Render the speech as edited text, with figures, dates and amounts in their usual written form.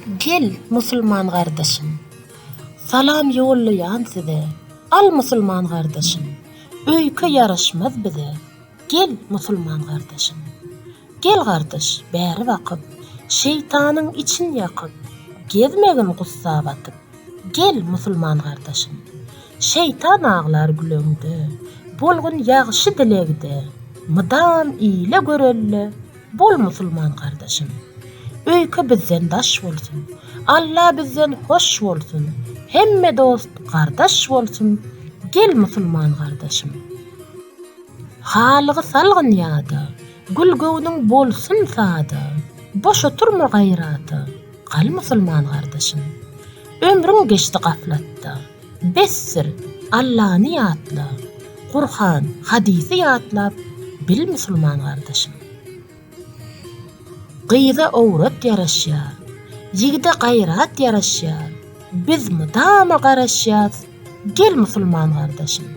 Gel, musulman gardaşym, Salam ýollaýan size, Al, musulman gardaşym, Öýke ýaraşmaz bize, Gel, musulman gardaşym. Gel gardaş, bäri bakyp, Şeýtanyň için ýakyp, Gezmegin gussa batyp, Gel, musulman gardaşym. Şeýtan aglar güleňde, Bolgun ýagşy dilegde, Mydam ile görelde, Bol musulman gardaşym. Öýke bizden daş bolsun, Alla bizden hoş bolsun, Hemme dost gardaş bolsun, Gel musulman gardaşym. Halygy salgyn ýada, Gül göwnüň bolsun sada, Boş oturma gaýrata, Gal musulman gardaşym. Ömrüň geçdi gaflatda, Besdir, Allany ýatla, Gurhan, hadysy ýatlap, Bil musulman gardaşym. Gyza owrat ýaraşýar, Ýigide gaýrat ýaraşýar, Biz mydama garaşýas, Gel musulman gardaşym.